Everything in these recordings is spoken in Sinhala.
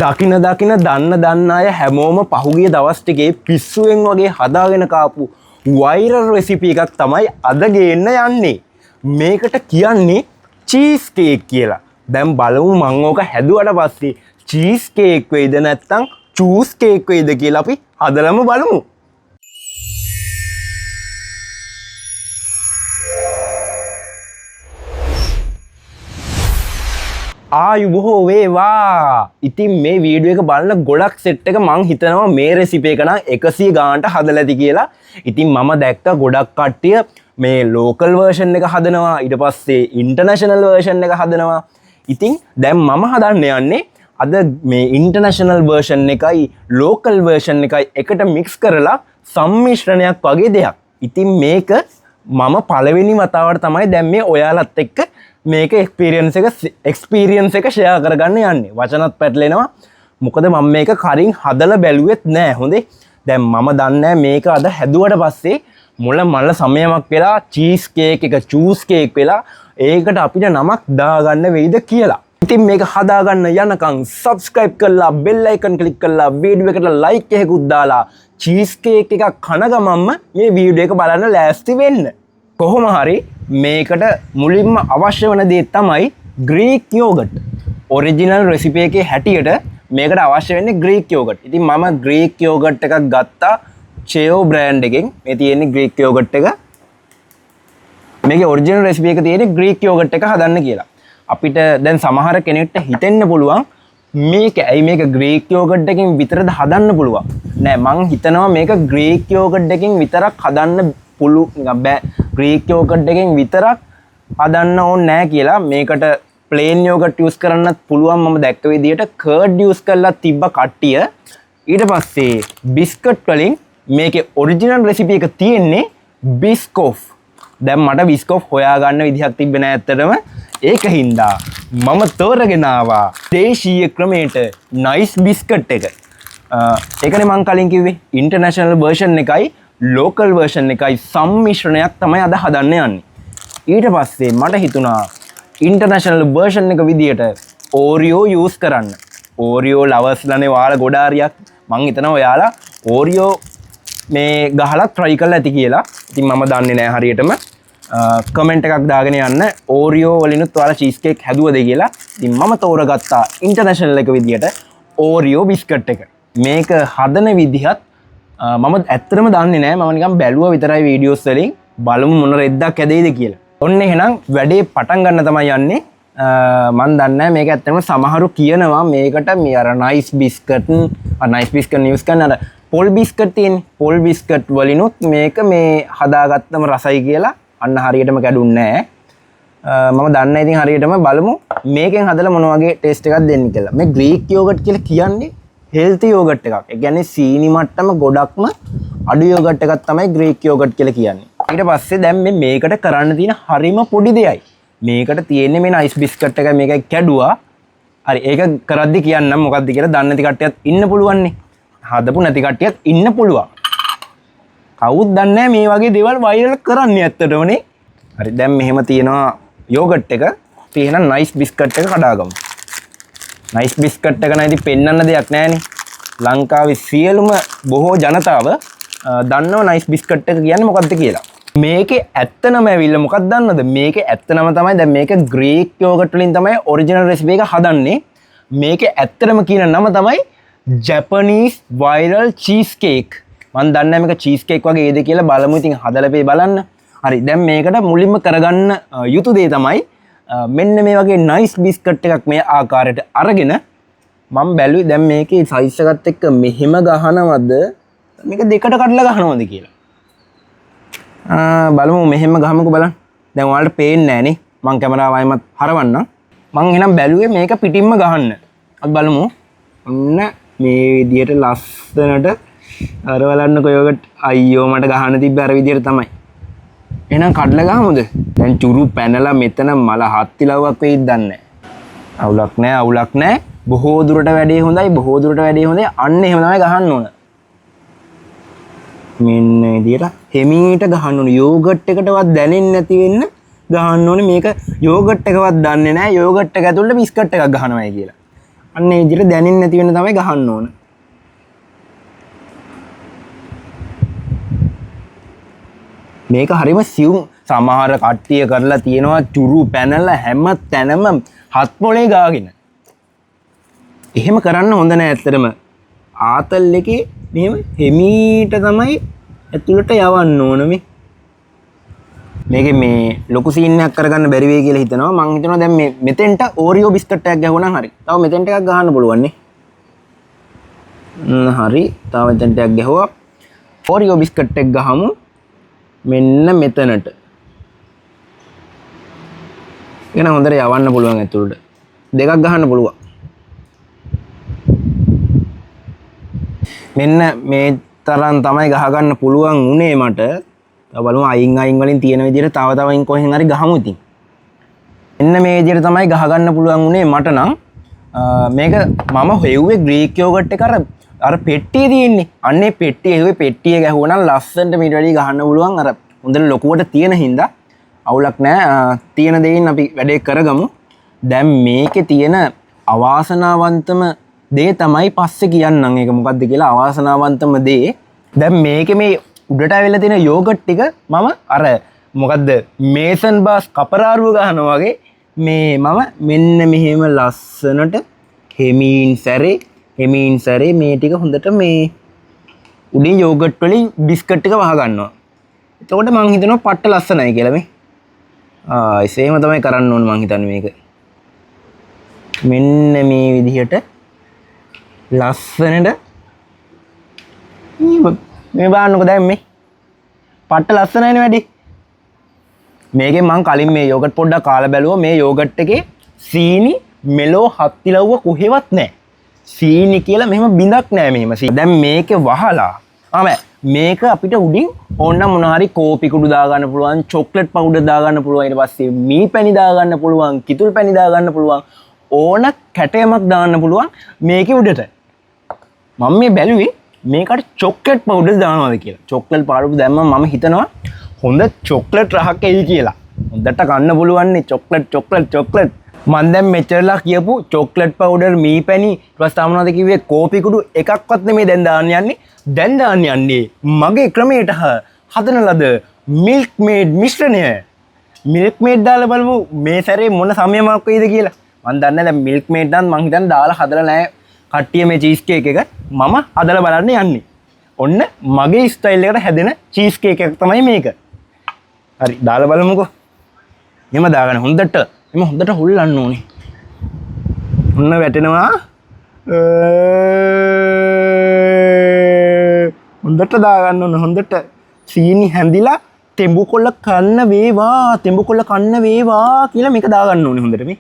දකින දකින දන්න දන්න අය හැමෝම පහුගිය දවස් ටිකේ පිස්සුවෙන් වගේ හදාගෙන කාපු වෛරල් රෙසිපි එකක් තමයි අද ගේන්න යන්නේ. මේකට කියන්නේ චීස් කේක් කියලා. දැන් බලමු මං ඕක හැදුවට පස්සේ චීස් කේක් වෙයිද නැත්නම් චූස් කේක් වෙයිද කියලා අපි හදලම බලමු. ආයු බොහෝ වේවා. ඉතින් මේ වීඩියෝ එක බලන ගොඩක් සෙට් එක මං හිතනවා මේ රෙසිපි එක නම් 100 ගානට හදලා ඇති කියලා. ඉතින් මම දැක්ක ගොඩක් කට්ටිය මේ ලෝකල් වර්ෂන් එක හදනවා, ඊට පස්සේ ඉන්ටර්නැෂනල් වර්ෂන් එක හදනවා. ඉතින් දැන් මම හදන්න යන්නේ අද මේ ඉන්ටර්නැෂනල් වර්ෂන් එකයි ලෝකල් වර්ෂන් එකයි එකට මික්ස් කරලා සම්මිශ්‍රණයක් වගේ දෙයක්. ඉතින් මේක මම පළවෙනි වතාවට තමයි දැන් මේ ඔයාලත් එක්ක මේක එක්ස්පීරියන්ස් එක ෂෙයා කරගන්න යන්නේ. වචනත් පැටලෙනවා. මොකද මම මේක කලින් හදලා බැලුවෙත් නෑ. හොඳේ. දැන් මම දන්නේ නෑ මේක අද හැදුවට පස්සේ මොළ මල සමයමක් වෙලා චීස් කේක් එක චූස් කේක් වෙලා ඒකට අපිට නමක් දාගන්න වෙයිද කියලා. ඉතින් මේක හදාගන්න යනකම් සබ්ස්ක්‍රයිබ් කරලා බෙල් අයිකන් ක්ලික් කරලා වීඩියෝ එකට ලයික් එකකුත් දාලා චීස් කේක් එකක් කන ගමන්ම මේ වීඩියෝ එක බලන්න ලෑස්ති වෙන්න. කොහොම හරි මේකට මුලින්ම අවශ්‍ය වන දේ තමයි ග්‍රීක් යෝගට්. ඔරිජිනල් රෙසිපි එකේ හැටියට මේකට අවශ්‍ය වෙන්නේ ග්‍රීක් යෝගට්. ඉතින් මම ග්‍රීක් යෝගට් එකක් ගත්තා චෙයෝ බ්‍රෑන්ඩ් එකෙන්. මේ තියෙන්නේ ග්‍රීක් යෝගට් එක. මේකේ ඔරිජිනල් රෙසිපි එක තියෙන්නේ ග්‍රීක් යෝගට් එක හදන්න කියලා. අපිට දැන් සමහර කෙනෙක්ට හිතෙන්න පුළුවන් මේක ඇයි මේක ග්‍රීක් යෝගට් එකෙන් විතරද හදන්න පුළුවන්? නෑ, මං හිතනවා මේක ග්‍රීක් යෝගට් එකෙන් විතරක් හදන්න නිකන් බෑ. ග්‍රීක් යෝගට් එකෙන් විතරක් හදන්න ඕනේ නෑ කියලා. මේකට ප්ලේන් යෝගට් යූස් කරන්නත් පුළුවන්. මම දැක්ක විදියට කර්ඩ් යූස් කරලා තිබ්බ කට්ටිය. ඊට පස්සේ බිස්කට් වලින් මේකේ ඔරිජිනල් රෙසිපි එක තියෙන්නේ බිස්කොෆ්. දැන් මට බිස්කොෆ් හොයාගන්න විදිහක් තිබ්බේ නෑ ඇත්තටම. ඒක හින්දා මම තෝරගෙන ආවා දේශීය ක්‍රමයට නයිස් බිස්කට් එක. ඒකනේ මං කලින් කිව්වේ ඉන්ටර්නැෂනල් වර්ෂන් එකයි ලෝකල් වර්ෂන් එකයි සම්මිශ්‍රණයක් තමයි අද හදන්න යන්නේ. ඊට පස්සේ මට හිතුණා ඉන්ටර්නැෂනල් වර්ෂන් එක විදියට ඕරියෝ යූස් කරන්න. ඕරියෝ ලවර්ස්ලානේ ඔයාලා ගොඩාරියක්. මං හිතනවා ඔයාලා ඕරියෝ මේ ගහලා try කරලා ඇති කියලා. ඉතින් මම දන්නේ නෑ හරියටම. කමෙන්ට් එකක් දාගෙන යන්න ඕරියෝ වලිනුත් ඔයාලා චීස් කේක් හැදුවද කියලා. ඉතින් මම තෝරගත්තා ඉන්ටර්නැෂනල් එක විදියට ඕරියෝ බිස්කට් එක. මේක හදන විදිහත් මම ඇත්තටම දන්නේ නෑ. මම නිකන් බැලුවා විතරයි වීඩියෝස් වලින්. බලමු මොන රෙද්දක් හැදෙයිද කියලා. ඔන්න එහෙනම් වැඩේ පටන් ගන්න තමයි යන්නේ. මං දන්නේ නෑ මේක ඇත්තටම සමහරු කියනවා මේකට මේ අර නයිස් බිස්කට්, අර නයිස් බිස්කට් යූස් කරන අර පොල් බිස්කට් තියෙන්නේ. පොල් බිස්කට් වලිනුත් මේක මේ හදාගත්තම රසයි කියලා. අන්න හරියටම කැඩුන්නේ නෑ. මම දන්නේ නෑ ඉතින් හරියටම බලමු මේකෙන් හදලා මොන වගේ ටේස්ට් එකක් දෙන්නේ කියලා. මේ ග්‍රීක් යෝගට් කියලා කියන්නේ හෙල්ති යෝගට් එකක්. ඒ කියන්නේ සීනි මට්ටම ගොඩක්ම අඩු යෝගට් එකක් තමයි ග්‍රීක් යෝගට් කියලා කියන්නේ. ඊට පස්සේ දැන් මේ මේකට කරන්න තියෙන හරිම පොඩි දෙයයි. මේකට තියෙන්නේ මේ නයිස් බිස්කට් එකයි මේකයි කැඩුවා. හරි, ඒක කරද්දි කියන්නම් මොකද්ද කියලා. දන්නේ නැති කට්ටියත් ඉන්න පුළුවන්නේ. හදපු නැති කට්ටියත් ඉන්න පුළුවන්. කවුත් දන්නේ නැහැ මේ වගේ දේවල් වෛරල් කරන්නේ ඇත්තටමනේ. හරි, දැන් මෙහෙම තියෙනවා යෝගට් එක. අපි එහෙනම් නයිස් බිස්කට් එක කඩාගමු. නයිස් බිස්කට් එක නම් ඉතින් පෙන්වන්න දෙයක් නෑනේ. ලංකාවේ සියලුම බොහෝ ජනතාව දන්නවා නයිස් බිස්කට් එක කියන්නේ මොකද්ද කියලා. මේකේ ඇත්ත නම ඇවිල්ලා මොකක්ද දන්නවද? මේකේ ඇත්ත නම තමයි දැන් මේක ග්‍රීක් යෝගට් වලින් තමයි ඔරිජිනල් රෙසිපි එක හදන්නේ. මේකේ ඇත්තටම කියන නම තමයි ජැපනීස් වෛරල් චීස් කේක්. මං දන්නේ නෑ මේක චීස් කේක් වගේ ඒද කියලා. බලමු ඉතින් හදලා පේ බලන්න. හරි, දැන් මේකට මුලින්ම කරගන්න යුතු දේ තමයි මෙන්න මේ වගේ නයිස් බිස්කට් එකක් මේ ආකාරයට අරගෙන මං බැලුවේ දැන් මේකේ සයිස් එකත් එක්ක මෙහෙම ගහනවද මේක දෙකට කඩලා ගහනවද කියලා. බලමු මෙහෙම ගහමුකෝ බලන්න. දැන් ඔයාලට පේන්නේ නෑනේ. මං කැමරාව ආයෙමත් හරවන්නම්. මං එහෙනම් බැලුවේ මේක පිටින්ම ගහන්න. අපි බලමු. ඔන්න මේ විදියට ලස්සනට අර බලන්නකෝ යෝගට්. අයියෝ මට ගහන්න තිබ්බේ අර විදියට තමයි. එහෙනම් කඩලා ගහමුද? දැන් චුරු පැනලා මෙතන මල හත්තිලව්වක් වෙයිද දන්නේ නෑ. අවුලක් නෑ, අවුලක් නෑ. බොහෝ දුරට වැඩේ හොඳයි, බොහෝ දුරට වැඩේ හොඳයි. අන්න එහෙම තමයි ගහන්න ඕන. මෙන්න විදියට හිමීට ගහන්න ඕන. යෝගට් එකටවත් දැනෙන්නේ නැති වෙන්න ගහන්න ඕනේ. මේක යෝගට් එකවත් දන්නේ නෑ. යෝගට් එක ඇතුළට බිස්කට් එකක් ගහනවායි කියලා. අන්න ඒ විදිහට දැනෙන්නේ නැති වෙන තමයි ගහන්න ඕන. මේක හරිම සියුම්. සමහර කට්ටිය කරලා තියෙනවා චුරු පැනලා හැම තැනම හත් මොලේ ගාගෙන. එහෙම කරන්න හොඳ නෑ ඇත්තටම. ආතල් එකේ මෙහෙම හිමීට තමයි ඇතුළට යවන්න ඕන මේ. මේකේ මේ ලොකු සීන් එකක් කරගන්න බැරි වෙයි කියලා හිතනවා. මං හිතනවා දැන් මේ මෙතෙන්ට ඕරියෝ බිස්කට් එකක් ගැහුවා නම් හරි. තව මෙතෙන්ට එකක් ගහන්න පුළුවන් නේ. හරි. තව මෙතෙන්ට එකක් ගැහුවා. ඕරියෝ බිස්කට් එක ගහමු. මෙන්න මෙතනට. ඒක නම් හොඳට යවන්න පුළුවන් ඇතුළට. දෙකක් ගහන්න පුළුවන්. මෙන්න මේ තරම් තමයි ගහගන්න පුළුවන් උනේ මට. තව බලමු අයින් අයින් වලින් තියෙන විදිහට තව තව අයින් කොහෙන් හරි ගහමු ඉතින්. මෙන්න මේ විදිහට තමයි ගහගන්න පුළුවන් උනේ මට නම්. මේක මම හෙව්වේ ග්‍රීක් යෝගට් එක අර පෙට්ටියේ තියෙන්නේ. අන්නේ පෙට්ටිය හෙව්වේ පෙට්ටිය ගැහුවා නම් ලස්සනට මීට වැඩිය ගහන්න පුළුවන්. අර හොඳට ලොකුවට තියෙන හින්දා අවුලක් නෑ. තියෙන දෙයින් අපි වැඩේ කරගමු. දැන් මේකේ තියෙන අවාසනාවන්තම දේ තමයි පස්සේ කියන්නම් ඒක මොකද්ද කියලා. අවාසනාවන්තම දේ දැන් මේකේ මේ උඩට ඇවිල්ලා තියෙන යෝගට් ටික මම අර මොකද්ද මේසන් බාස් කපරාරුව ගහනවා වගේ මේ මම මෙන්න මෙහෙම ලස්සනට හෙමීන් සැරේ මේ ටික හොඳට මේ උඩින් යෝගට් වලින් බිස්කට් ටික වහ ගන්නවා. එතකොට මං හිතනවා පට්ට ලස්සනයි කියලා මේ. එසේම තමයි කරන්න ඕන මං හිතන්නේ මේක. මෙන්න මේ විදිහට ලස්සනට මේ බලන්නකෝ දැන් මේ පට්ට ලස්සනයිනේ වැඩි. මේකෙන් මං කලින් මේ යෝගට් පොඩ්ඩක් කාලා බැලුවා. මේ යෝගට් එකේ සීනි මෙලෝ හත්තිලව්ව කොහෙවත් නෑ. සීනි කියලා මෙහෙම බිඳක් නෑ මෙහෙම. දැන් මේකේ වහලා බෑ. මේක අපිට උඩින් ඕනනම් මොන හරි කෝපි කුඩු දාගන්න පුළුවන්, චොක්ලට් පවුඩර් දාගන්න පුළුවන්, ඊට පස්සේ මී පැණි දාගන්න පුළුවන්, කිතුල් පැණි දාගන්න පුළුවන්, ඕන කැටයමක් දාන්න පුළුවන් මේකේ උඩට. මම මේ බැලුවේ මේකට චොක්ලට් පවුඩර් දානවද කියලා. චොක්ලට් පවුඩර් දැම්මම මම හිතනවා හොඳ චොක්ලට් රහක් එයි කියලා. හොඳට කන්න පුළුවන් නේ චොක්ලට්, චොක්ලට්, චොක්ලට්. මං දැන් මෙච්චරලා කියපු චොක්ලට් පවුඩර්, මී පැණි, ඊට පස්සේ තාම මොනවද කිව්වේ, කෝපි කුඩු එකක්වත් නෙමෙයි දැන් දාන්න යන්නේ. දැන් දාන්න යන්නේ මගේ ක්‍රමයට හදන ලද මිල්ක් මේඩ් මිශ්‍රණය. මිල්ක් මේඩ් දාලා බලමු මේ සැරේ මොන සමයමක් වෙයිද කියලා. මං දන්නේ නැහැ දැන් මිල්ක් මේඩ් නම් මං හිතන්නේ දාලා හදලා නැහැ කට්ටිය මේ චීස් කේක් එක. මම හදලා බලන්න යන්නේ. ඔන්න මගේ ස්ටයිල් එකට හැදෙන චීස් කේක් එකක් තමයි මේක. හරි දාලා බලමුකෝ. මෙහෙම දාගන්න හොඳට. මෙහෙම හොඳට හුල්ලන්න ඕනේ. ඔන්න වැටෙනවා. හොඳට දාගන්න ඕනේ. හොඳට සීනි හැඳිලා තෙඹු කොළ කන්න වේවා, තෙඹු කොළ කන්න වේවා කියලා මේක දාගන්න ඕනේ හොඳට මේ.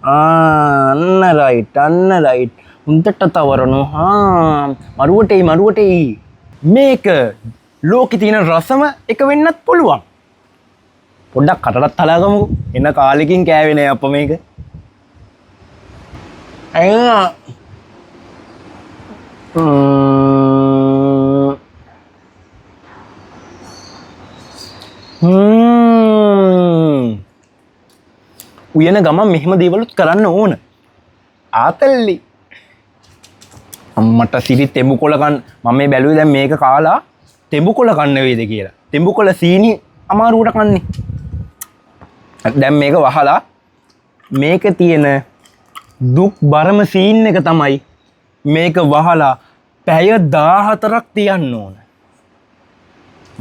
අන්න රයිට්, අන්න රයිට්. හොඳට තවරනවා. මරුවට එයි, මරුවට එයි. මේක ලෝකේ තියෙන රසම එක වෙන්නත් පුළුවන්. පොඩ්ඩක් කටටත් හලාගමුකෝ. එන කාලෙකින් කෑවේ නෑ අප්පා මේක. උයන ගමන් මෙහෙම දේවලුත් කරන්න ඕන. ආතල්ලි. අම්මට සිරි තෙඹු කොළ කන්න. මම මේ බැලුවේ දැන් මේක කාලා තෙඹු කොළ කන්න වේද කියලා. තෙඹු කොළ සීනි අමාරුවට කන්නේ. දැන් මේක වහලා මේක තියෙන දුක් බරම සීන් එක තමයි මේක වහලා පැය 14ක් තියන්න ඕන.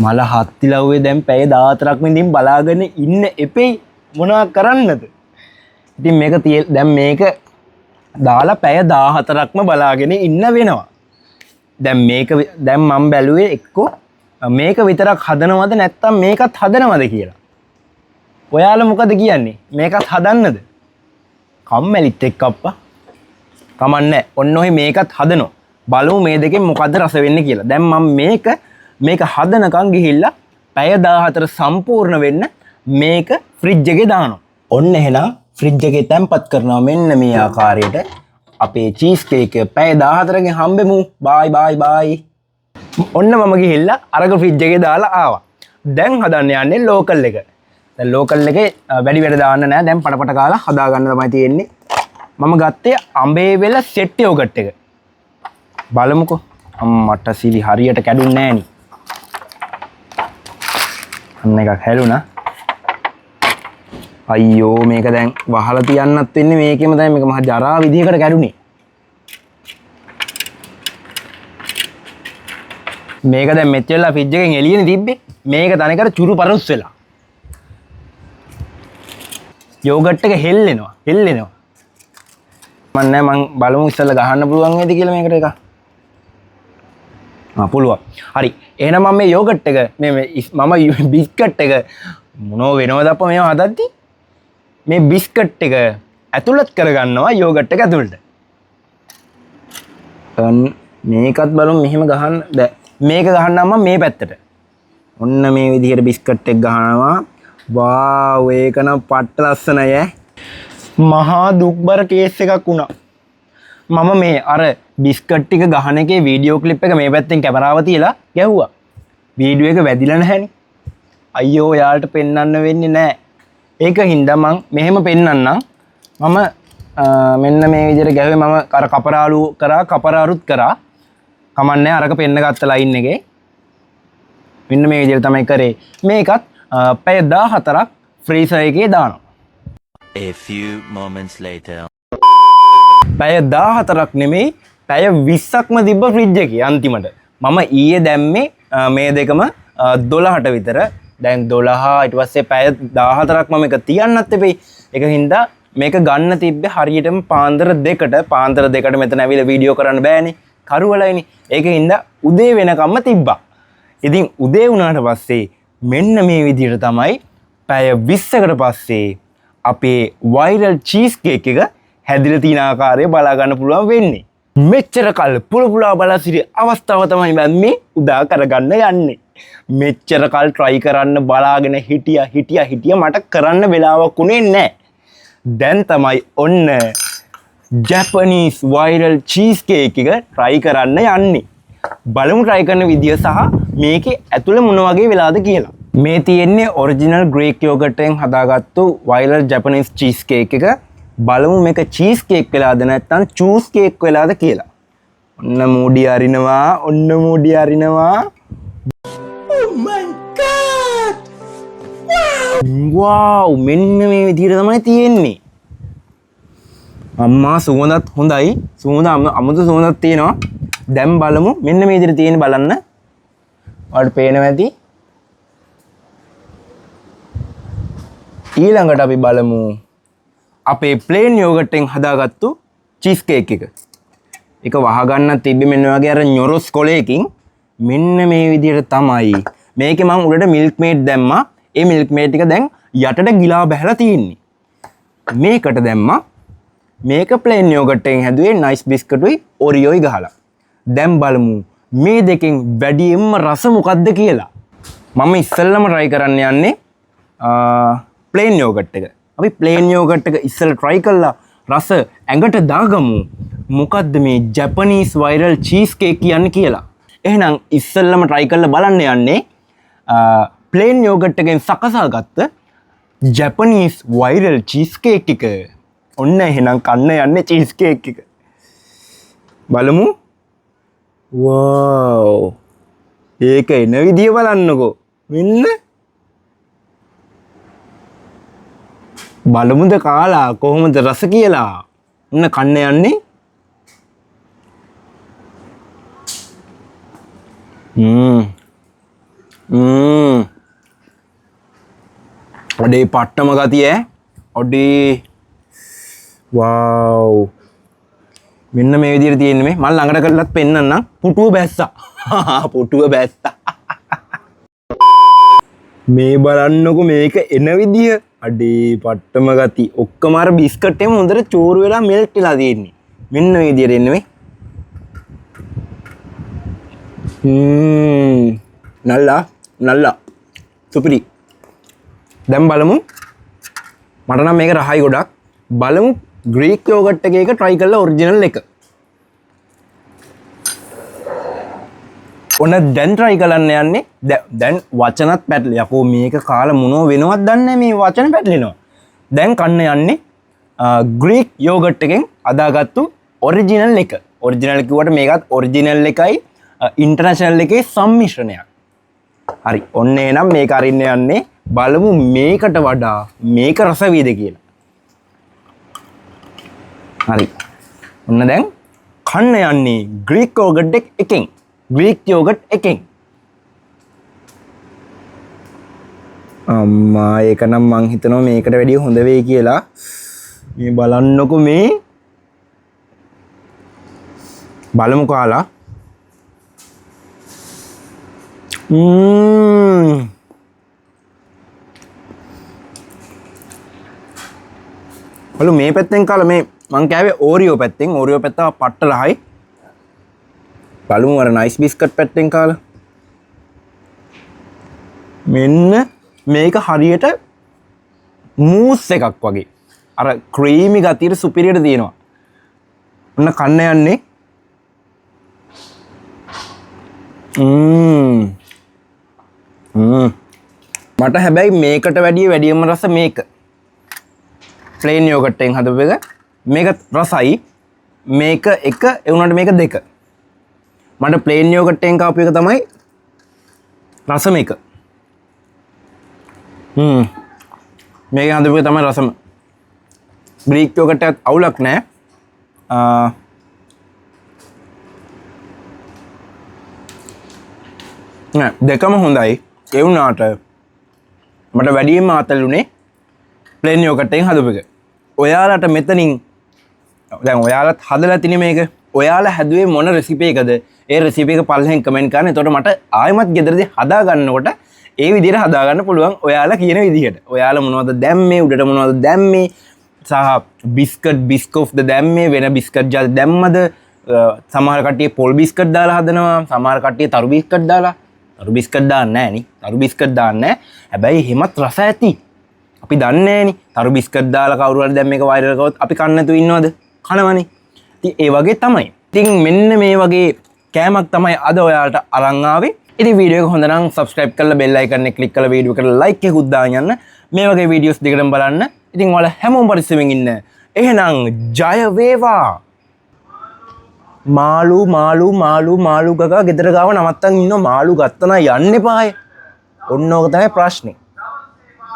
මල හත්තිලව්වේ දැන් පැය 14ක් මිදින් බලාගෙන ඉන්න එපෙයි මොනවා කරන්නද? ඉතින් මේක දැන් මේක දාලා පැය 14ක්ම බලාගෙන ඉන්න වෙනවා. දැන් මේක දැන් මම බැලුවේ එක්කෝ මේක විතරක් හදනවද නැත්නම් මේකත් හදනවද කියලා. ඔයාලා මොකද කියන්නේ? මේකත් හදන්නද? කම්මැලිත් එක්ක අප්පා. කමන්නේ. ඔන්න ඔහේ මේකත් හදනවා. බලමු මේ දෙකෙන් මොකද්ද රස වෙන්නේ කියලා. දැන් මම මේක හදනකම් ගිහිල්ලා පැය 14 සම්පූර්ණ වෙන්න මේක ෆ්‍රිජ් එකේ දානවා. ඔන්න එහෙනම් ෆ්‍රිජ් එකේ තැන්පත් කරනවා මෙන්න මේ ආකාරයට අපේ චීස් කේක් එක පැය 14කින් හම්බෙමු. Bye bye bye. ඔන්න මම ගිහිල්ලා අරක ෆ්‍රිජ් එකේ දාලා ආවා. දැන් හදන්න යන්නේ ලෝකල් එක. දැන් ලෝකල් එකේ වැඩි වැඩ දාන්න නෑ. දැන් පටපට කාලා හදා ගන්න තමයි තියෙන්නේ. මම ගත්තේ අඹේ වෙල සෙට් යෝගට් එක. බලමුකෝ. අම්මට සිරි හරියට කැඩුන්නේ නෑනේ. අන්න එකක් හැලුණා. අයියෝ, මේක දැන් වහලා තියන්නත් වෙන්නේ මේකෙම තමයි. මේක මහා ජරා විදිහකට කැඩුනේ. මේක දැන් මෙච්චර වෙලා ෆ්‍රිජ් එකෙන් එළියනේ තිබ්බේ. මේක තනිකර චුරු පරුස් වෙලා. යෝගට් එක හෙල්ලෙනවා හෙල්ලෙනවා. මන් නෑ, මං බලමු ඉස්සෙල්ලා ගහන්න පුළුවන් වේද කියලා මේකට එකක්. ආ, පුළුවන්. හරි. එහෙනම් මම මේ යෝගට් එක මේ මේ මම බිස්කට් එක මොනව වෙනවද අප්පා මේවා හදද්දි? මේ බිස්කට් එක ඇතුළත් කරගන්නවා යෝගට් එක ඇතුළට. මේකත් බලමු මෙහෙම ගහන්න බෑ. මේක ගහන්නම් මම මේ පැත්තට. ඔන්න මේ විදිහට බිස්කට් එක ගහනවා. වාව්, ඒක නම් පට්ට ලස්සනයි ඈ. මහා දුක්බර කේස් එකක් වුණා. මම මේ අර බිස්කට් ටික ගහන එකේ වීඩියෝ ක්ලිප් එක මේ පැත්තෙන් කැමරාව තියලා ගැහුවා. වීඩියෝ එක වැදිලා නැහැනේ. අයියෝ, ඔයාලට පෙන්වන්න වෙන්නේ නෑ. ඒක හින්දා මං මෙහෙම පෙන්වන්නම්. මම මෙන්න මේ විදිහට ගැහුවේ. මම අර කපරාලු කරා, කපරාරුත් කරා. කමන්නේ අරක පෙන්න ගත්ත ලයින් එකේ. මෙන්න මේ විදිහට තමයි කරේ. මේකත් පැය 14ක් ෆ්‍රීසර් එකේ දානවා. A few moments later. පැය 14ක් නෙමෙයි, පැය 20ක්ම තිබ්බ ෆ්‍රිජ් එකේ අන්තිමට. මම ඊයේ දැම්මේ මේ දෙකම 12ට විතර. දැන් 12 ඊට පස්සේ පැය 14ක් මම එක තියන්නත් එපෙයි. ඒක හින්දා මේක ගන්න තිබ්බේ හරියටම පාන්දර 2ට. පාන්දර 2ට මෙතන ඇවිල්ලා වීඩියෝ කරන්න බෑනේ. කරුවලයිනේ. ඒක හින්දා උදේ වෙනකම්ම තිබ්බා. ඉතින් උදේ වුණාට පස්සේ මෙන්න මේ විදිහට තමයි පැය 20කට පස්සේ අපේ වයිරල් චීස් කේක් එක හැදිලා තියෙන ආකාරය බලා ගන්න පුළුවන් වෙන්නේ. මෙච්චර කල් පුල පුලා බලා සිටි අවස්ථාව තමයි මම මේ උදා කරගන්න යන්නේ. මෙච්චර කල් try කරන්න බලාගෙන හිටියා හිටියා හිටියා, මට කරන්න වෙලාවක් උනේ නෑ. දැන් තමයි ඔන්න ජැපනීස් වයිරල් චීස් කේක් එක try කරන්න යන්නේ. බලමු try කරන විදිය සහ මේකේ ඇතුළ මොන වගේ වෙලාද කියලා. මේ තියෙන්නේ ඔරිජිනල් ග්‍රීක් යෝගට් එකෙන් හදාගත්තු වයිරල් ජැපනීස් චීස් කේක් එක. බලමු මේක චීස් කේක් වෙලාද නැත්නම් චූස් කේක් වෙලාද කියලා. ඔන්න මූඩි අරිනවා, ඔන්න මූඩි අරිනවා. Oh my god! Wow, මෙන්න මේ විදිහට තමයි තියෙන්නේ. අම්මා සුවඳත් හොඳයි. සුවඳ අමුතු සුවඳක් තියෙනවා. දැන් බලමු මෙන්න මේ විදිහට තියෙන බලන්න. ඔයාලට පේනවා ඇති. ඊළඟට අපි බලමු අපේ ප්ලේන් යෝගට් එකෙන් හදාගත්තු චීස් කේක් එක. ඒක වහගන්න තිබ්බේ මෙන්න වගේ අරញොරොස් කොලයකින්. මෙන්න මේ විදිහට තමයි. මේකේ මං උඩට මිල්ක් මේඩ් දැම්මා. ඒ මිල්ක් මේඩ් ටික දැන් යටට ගිලා බහැලා තියෙන්නේ. මේකට දැම්මා. මේක ප්ලේන් යෝගට් එකෙන් හැදුවේ නයිස් බිස්කටුයි ඔරියෝයි ගහලා. දැන් බලමු මේ දෙකෙන් වැඩියෙන්ම රස මොකද්ද කියලා. මම ඉස්සෙල්ලම try කරන්න යන්නේ ප්ලේන් යෝගට් එක. අපි ප්ලේන් යෝගට් එක ඉස්සෙල්ලා try කරලා රස ඇඟට දාගමු. මොකද්ද මේ ජැපනීස් වයිරල් චීස් කේක් කියන්නේ කියලා. එහෙනම් ඉස්සෙල්ලම try කරලා බලන්න යන්නේ ප්ලේන් යෝගට් එකෙන් සකසාගත්ත ජැපනීස් වයිරල් චීස් කේක් එක. ඔන්න එහෙනම් කන්න යන්නේ චීස් කේක් එක. බලමු. වව්, ඒක එන විදිය බලන්නකෝ. මෙන්න බලමුද කාලා කොහොමද රස කියලා. ඔන්න කන්න යන්නේ. අඩේ පට්ටම ගතිය ඈ. අඩේ වව්, මෙන්න මේ විදිහට තියෙන්නේ මේ. මං ළඟට කරලත් පෙන්නන්නම්. පුටුව බැස්සා. පුටුව බැස්සා. මේ බලන්නකෝ මේක එන විදිය. අඩේ පට්ටම ගති. ඔක්කොම අර බිස්කට් එකම හොඳට චූරු වෙලා මෙල්ට් වෙලා තියෙන්නේ. මෙන්න මේ විදිහට එන්නේ මේ. නල්ලා නල්ලා සුපිරි. දැන් බලමු. මට නම් මේක රහයි ගොඩක්. බලමු ග්‍රීක් යෝගට් එකේ එක try කරලා ඔරිජිනල් එක. ඔන්න දැන් try කරන්න යන්නේ. දැන් වචනත් පැටලෙ. යකෝ මේක කාලා මොනව වෙනවද දන්නේ නැහැ, මේ වචන පැටලෙනවා. දැන් කන්න යන්නේ ග්‍රීක් යෝගට් එකෙන් අදාගත්තු ඔරිජිනල් එක. ඔරිජිනල් කිව්වට මේකත් ඔරිජිනල් එකයි ඉන්ටර්නැෂනල් එකේ සම්මිශ්‍රණයක්. හරි, ඔන්න එහෙනම් මේක අරින්න යන්නේ. බලමු මේකට වඩා මේක රස වේද කියලා. හරි, ඔන්න දැන් කන්න යන්නේ ග්‍රීක් යෝගට් එකෙන්. ග්‍රීක් යෝගට් එකෙන්. අම්මා, ඒක නම් මං හිතනවා මේකට වැඩිය හොඳ වෙයි කියලා. මේ බලන්නකෝ මේ. බලමු කාලා. බලු මේ පැත්තෙන් කාලා. මේ මං කෑවේ ඕරියෝ පැත්තෙන්. ඕරියෝ පැත්ත පට්ට රහයි. බලමු අර නයිස් බිස්කට් පැත්තෙන් කාලා. මෙන්න මේක හරියට මූස් එකක් වගේ. අර ක්‍රීමි ගතියට සුපිරියට තියෙනවා. ඔන්න කන්න යන්නේ. මට හැබැයි මේකට වැඩිය වැඩියම රස මේක. ප්ලේන් යෝගට් එකෙන් හදපු එක. මේක රසයි. මේක එක, ඒ වුණාට මේක දෙක. මට ප්ලේන් යෝගට් එකෙන් කාපු එක තමයි රසම එක. මේක හදපු එක තමයි රසම. ග්‍රීක් යෝගට් එකත් අවුලක් නෑ. නෑ, දෙකම හොඳයි. ඒ වුණාට මට වැඩියෙන්ම ආතල් වුණේ ප්ලේන් යෝගට් එකෙන් හදපු එක. ඔයාලට මෙතනින් දැන් ඔයාලත් හදලා තිනේ මේක. ඔයාලා හැදුවේ මොන රෙසිපි එකද? ඒ රෙසිපි එක පල්ලෙන් කමෙන්ට් කරන්න. එතකොට මට ආයෙමත් ගෙදරදී හදා ගන්නකොට ඒ විදිහට හදා ගන්න පුළුවන් ඔයාලා කියන විදිහට. ඔයාලා මොනවද දැම්මේ, උඩට මොනවද දැම්මේ, සහ බිස්කට් බිස්කොෆ්ද දැම්මේ, වෙන බිස්කට් ජාති දැම්මද? සමහර කට්ටිය පොල් බිස්කට් දාලා හදනවා, සමහර කට්ටිය තරු බිස්කට් දාලා. තරු බිස්කට් දාන්නේ නෑ නේ. තරු බිස්කට් දාන්නේ නෑ. හැබැයි එහෙමත් රස ඇති. අපි දන්නේ නෑනේ. තරු බිස්කට් දාලා කවුරු හරි දැන් මේක වෛරල් කරොත් අපි කන්න නැතුව ඉන්නවද? කනවනේ. ඉතින් ඒ වගේ තමයි. ඉතින් මෙන්න මේ වගේ කෑමක් තමයි අද ඔයාලට අරන් ආවේ. ඉතින් වීඩියෝ එක හොඳ නම් සබ්ස්ක්‍රයිබ් කරලා බෙල් අයිකන් එක ක්ලික් කරලා වීඩියෝ එකට ලයික් එකකුත් දාන් යන්න. මේ වගේ වීඩියෝස් දිගටම බලන්න. ඉතින් ඔයාලා හැමෝම පරිස්සමෙන් ඉන්න. එහෙනම් ජය වේවා. මාළු මාළු මාළු මාළු ගගා ගෙදර ගාව නවත්තන් ඉන්නවා. මාළු ගත්තා නම් යන්න එපාය. ඔන්න ඕක තමයි ප්‍රශ්නේ.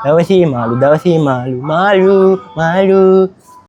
දවසේ මාළු දවසේ මාළු මාළු මාළු.